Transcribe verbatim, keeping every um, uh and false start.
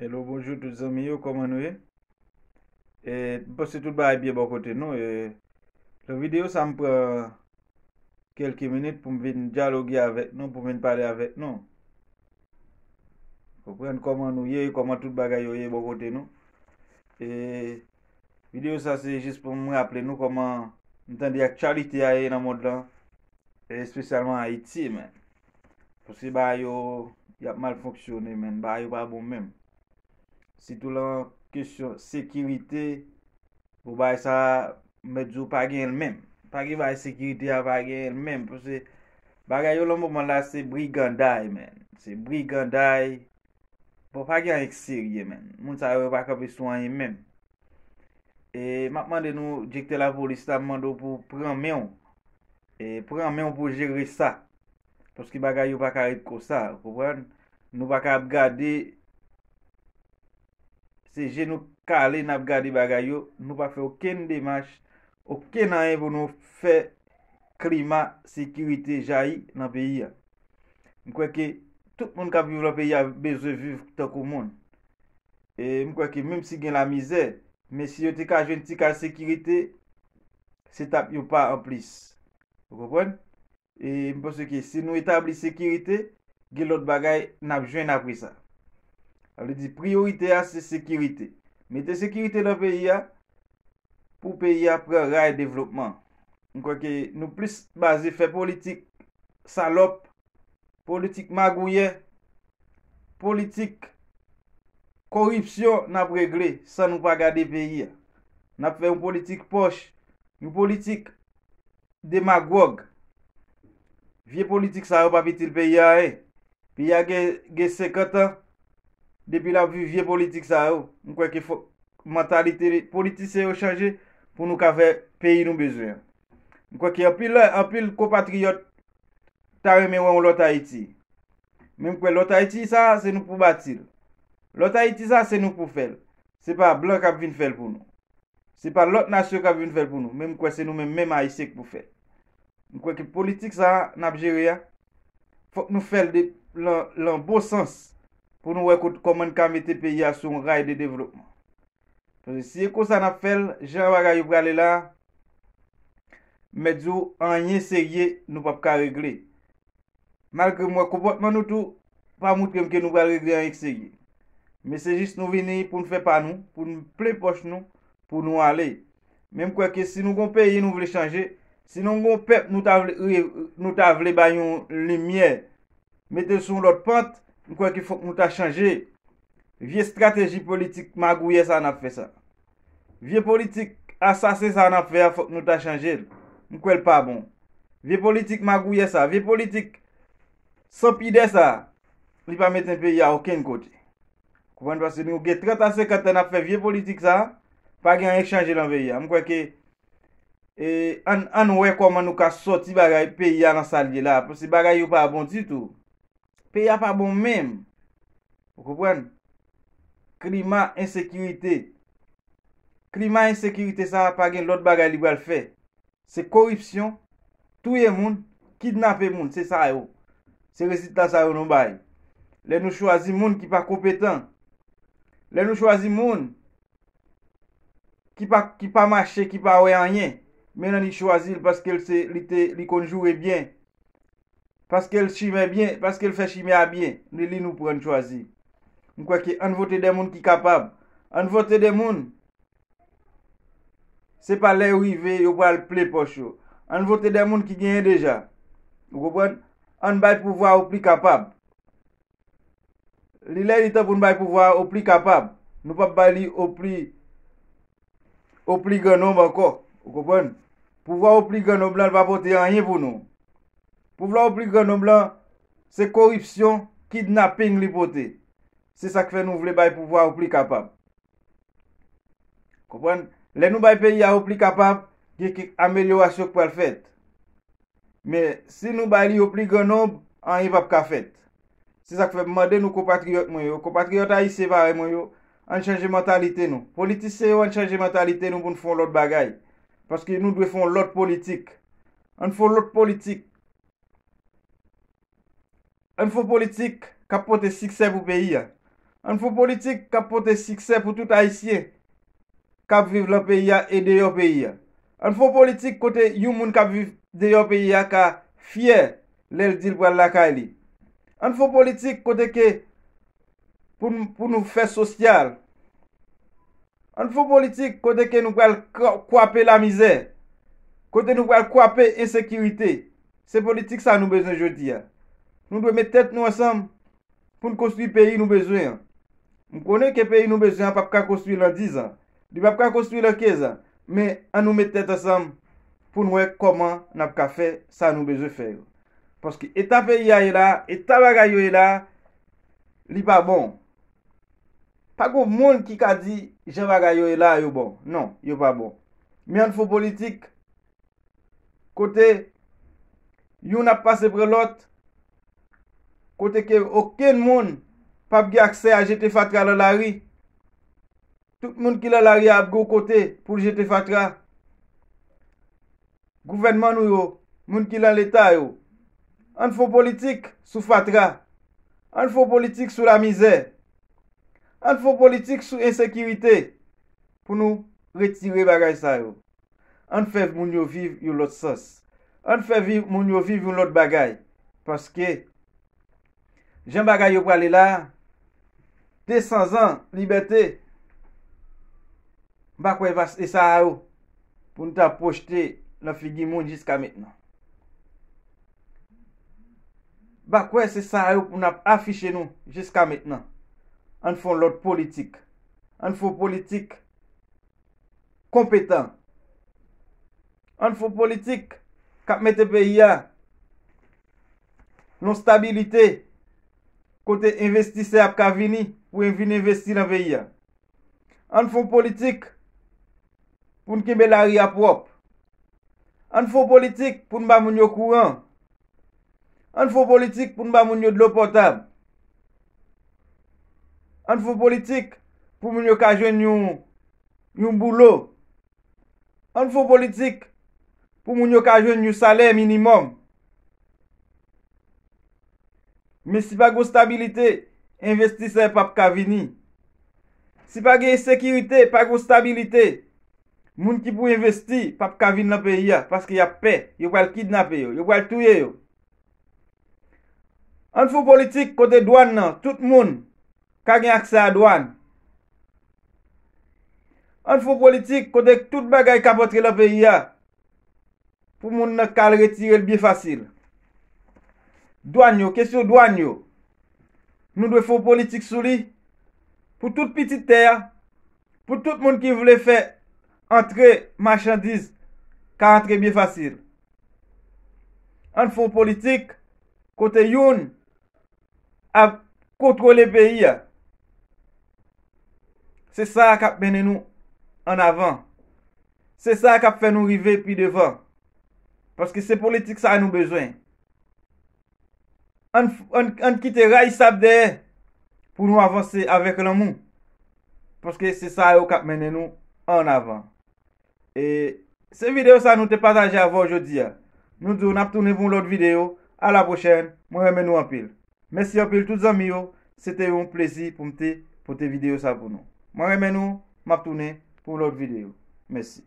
Hello, bonjou tout zanmi yo, kòman nou ye? E, m panse tout bagay byen bò kote nou. E, nan videyo sa, m pran kèlke minit pou m vin dyaloge avèk nou, pou m vin pale avèk nou. Konprann kòman nou ye, kòman tout bagay yo ye bò kote nou. E, videyo sa, se jis pou m raple nou kòman m tande aktyalite a ye nan mond lan, e espesyalman Ayiti, men. Paske bagay yo, y ap mal fonksyone, men. Bagay yo pa bon menm. Sitou lan kesyon sekirite, bon, bagay sa, m mèt di w pa genyen l menm. Pa gen bagay sekirite a, pa genyen l menm. Paske bagay yo lan moman la, se briganday, men. Se briganday. Bon, pa gen anyen k serye, men. Moun sa yo, yo pa kanpe sou anyen menm. E m ap mande nou, direktè lapolis la, m mande w pou w pran men w. E pran men w pou w jere sa. Paske bagay yo pa ka ret konsa, ou konprann? Nou pa ka ap gade, se je nou kale n ap gade bagay yo, nou pa fè okenn demach, okenn anyen pou nou fè klima sekirite jayi nan peyi a. M kwè ke tout moun k ap viv nan peyi a bezwen viv tankou moun. E m kwè ke menm si gen lamizè, men si yo te ka jwenn ti kal sekirite, se t ap yon pa anplis. Ou konprann? E m panse ke si nou etabli sekirite, gen lòt bagay n ap jwenn apre sa. Sa vle di, priyorite a, se sekirite. Mete sekirite nan peyi a, pou peyi a pran ray devlopman. M kwè ke nou plis baze fè politik salòp, politik magouyè, politik koripsyon n ap regle san nou pa gade peyi a. N ap fè yon politik pòch, yon politik demagòg. Vye politik sa yo p ap itil peyi a anyen. Peyi a gen, gen senkant an depi l ap viv vye politik sa yo. M kwè ke fòk mantalite politisyen yo chanje pou nou ka fè peyi nou bezwen an. M kwè ke anpil, anpil konpatriyòt ta renmen wè yon lòt Ayiti. Men m kwè lòt Ayiti sa, se nou pou bati l. Lòt Ayiti sa, se nou pou fè l. Se pa blan k ap vin fè l pou nou. Se pa lòt nasyon k ap vin fè l pou nou. Men m kwè se nou menm, menm Ayisyen k pou fè l. M kwè ke politik sa a n ap jere a, fòk nou fè l de, lan, lan bon sans pou nou wè kot, kòman n ka mete peyi a sou yon ray de devlopman. Paske si e konsa n ap fè l, jan bagay yo prale la, m mèt di w, anyen serye nou p ap ka regle. Malgre m wè konpòtman nou tou pa montre m ke nou pral regle anyen k serye. Men se jis nou vini pou n fè pa nou, pou n plen pòch nou, pou nou ale. Men m kwè ke si nou gon peyi nou vle chanje, si nou gon pèp nou ta vle, nou ta vle bay yon limyè, mete l sou yon lòt pant, m kwè ke fòk nou ta chanje. Vye estrateji politik magouyè sa n ap fè sa. Vye politik asasen sa n ap fè a, fòk nou ta chanje l. M kwè l pa bon. Vye politik magouyè sa, vye politik san pidè sa, li pa mennen peyi a okenn kote. Konprann? Paske nou gen trant a senkant an n ap fè vye politik sa, pa gen anyen k chanje lan peyi a. M kwè ke, e, ann, ann wè kòman nou ka sòti bagay peyi a lan sa l ye la. Paske bagay yo pa bon ditou. Peyi a pa bon menm. Ou konprann? Klima ensekirite. Klima ensekirite sa a pa gen lòt bagay li pral fè. Se koripsyon, touye moun, kidnape moun, se sa yo. Se rezilta sa yo nou bay. Lè nou chwazi moun ki pa konpetan, lè nou chwazi moun ki pa, ki pa mache, ki pa wè anyen, men nan li chwazi l paske l se, li te, li konn joure byen, paske l chimè byen, paske l fè chimè a byen, li, li nou pran n chwazi. M kwè ke ann vote de moun ki kapab. Ann vote de moun, se pa lè yo rive, yo pral plen pòch yo. Ann vote de moun ki genyen deja. Ou konprann? Ann bay pouvwa o pli kapab. Li lè li tan pou n bay pouvwa o pli kapab. Nou p ap bay li o pli, o pli gran nonb ankò. Ou konprann? Pouvwa o pli gran nonb lan, li pa pote anyen pou nou. Pouvwa o pli gran nonb lan, se koripsyon, kidnaping li pote. Se sa k fè nou vle bay pouvwa o pli kapab. Konprann? Lè nou bay peyi a o pli kapab, gen kèk amelyorasyon k pral fèt. Men, si nou bay li o pli gran nonb, anyen p ap ka fèt. Se sa k fè m mande nou, konpatriyòt mwen yo, konpatriyòt ayisyen parèy mwen yo, ann chanje mantalite nou. Politisyen yo, ann chanje mantalite nou pou n fè yon lòt bagay. Paske nou dwe fè yon lòt politik. Ann fè yon lòt politik. Ann fè yon politik k ap pote siksè pou peyi a. Ann fè yon politik k ap pote siksè pou tout Ayisyen k ap viv lan peyi a e deyò peyi a. Ann fè yon politik kote yon moun k ap viv deyò peyi a ka fyè lè l di l pral lakay li. Ann fè yon politik kote ke pou n, pou nou fè sosyal. Ann fè yon politik kote ke nou pral kwa-, kwape lamizè, kote nou pral kwape ensekirite. Se politik sa nou bezwen jodi a. Nou dwe met tèt nou ansanm pou n konstwi peyi nou bezwen an. M konnen ke peyi nou bezwen an p ap ka konstwi lan diz an. Li p ap ka konstwi lan kenz an. Men ann nou met tèt ansanm pou n wè kòman n ap ka fè sa nou bezwen fè yo. Paske eta peyi a ye la, eta bagay yo ye la, li pa bon. Pa gon moun ki ka di jan bagay yo ye la yo bon. Non, yo pa bon. Men ann fè yon politik kote youn ap pase pran lòt, kote ke okenn moun p ap gen aksè a jete fatra lan lari. Tout moun ki lan lari a ap gen yon kote pou l jete fatra. Gouvènman nou yo, moun ki lan leta yo, ann fè yon politik sou fatra. Ann fè yon politik sou lamizè. Ann fè yon politik sou ensekirite pou nou retire bagay sa yo. Ann fè moun yo viv yon lòt sans. Ann fè viv, moun yo viv yon lòt bagay. Paske jan bagay yo prale la, de san zan libète, m pa kwè pa se sa a yo pou n ta pwojte nan figi moun jiska mentnan. M pa kwè se sa a yo pou n ap afiche nou jiska mentnan. Ann fè yon lòt politik. Ann fè yon politik konpetan. Ann fè yon politik k ap mete peyi a lan stabilite, kote envestisè ap ka vini pou vin envesti lan peyi a. Ann fè yon politik pou n kenbe lari a pwòp. Ann fè yon politik pou n ba moun yo kouran. Ann fè yon politik pou n ba moun yo dlo pòtab. Ann fè yon politik pou moun yo ka jwenn yon, yon boulo. Ann fè yon politik pou moun yo ka jwenn yon salè minimòm. Men si pa gen stabilite, envestisè p ap ka vini. Si pa gen ensekirite, pa gen stabilite, moun ki pou envesti p ap ka vin nan peyi a, paske y ap pè, yo pral kidnape yo, yo pral touye yo. Ann fè yon politik kote dwàn nan, tout moun ka gen aksè a dwàn. Ann fè yon politik kote tout bagay k ap antre nan peyi a, pou moun nan ka al retire l byen fasil. Dwàn yo, kesyon dwàn yo, nou dwe fè yon politik sou li pou tout pitit tè a, pou tout moun ki vle fè antre machandiz ka antre byen fasil. Ann fè yon politik kote youn ap kontwole peyi a. Se sa k ap mennen nou an avan. Se sa k ap fè nou rive pi devan. Paske se politik sa nou bezwen. Ann, ann, ann kite rayisab dèyè pou nou avanse avèk lanmou. Paske se sa yo k ap mennen nou an avan. E se videyo sa nou te pataje avè w jodi a. Nou di w n ap tounen pou yon lòt videyo. A la pwochèn. Mwen renmen nou anpil. Mèsi anpil tout zanmi yo. Se te yon plezi pou m te pote videyo sa pou nou. Mwen renmen nou. M ap tounen pou yon lòt videyo. Mèsi.